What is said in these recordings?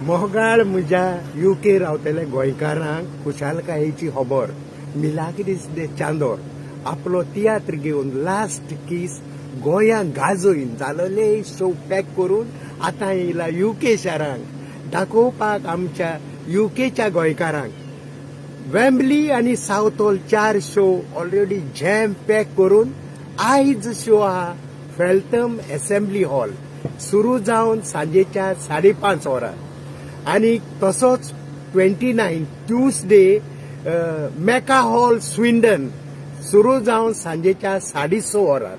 मोगाळ म्हज्या युके रावतल्या गोंयकारांक खुशालकायेची खबर. मिलाग्रीस दे चांदोर आपलो तियात्र घेवन लास्ट कीस गोंयांक गाजोवन जालोले शो पॅक करून आतां येयला युके शारांक दाखोवपाक आमच्या युकेच्या गोंयकारांक. वेम्बली आनी सावथ हॉल चार शो ऑलरेडी जॅम पॅक करून आयज शो आहा फेल्थम एसेंब्ली हॉल, सुरू जावन सांजेच्या 5:30 वरां. आनी तसोच 29 ट्युजडे मेका हॉल स्विंडन, सुरू जावन सांजेच्या 6:30 वरां.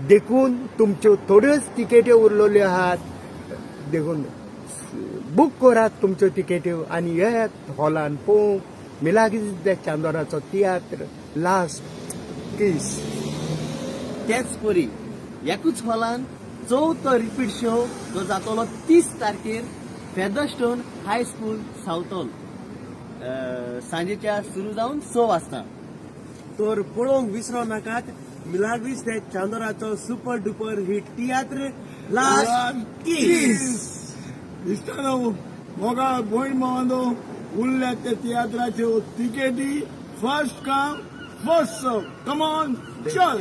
देखून तुमच्यो थोड्योच तिकेट्यो उरलेल्यो आहात, देखून बूक करात तुमच्यो तिकेट्यो आनी येयात हॉलान पळोवंक मिलाग्रीस दे चांदोराचो तियात्र लास्ट कीस. तेच परी एकूच हॉलान चवथो रिपीट शो जो जातलो 30 तारखेर फेदरस्टोन हाय स्कूल, सावथॉल, सांजेच्या सुरू जावन 6 वाजता. तर पळोवंक विसरो नाकात मिलाग्रीस दे चांदोराचो सुपर डुपर हिट तियात्र लास्ट कीस. इश्टानो, मोगाळ भयण भावांनो, उरल्यात ते तियात्राच्यो तिकेटी. First come, first serve. Come on, चल.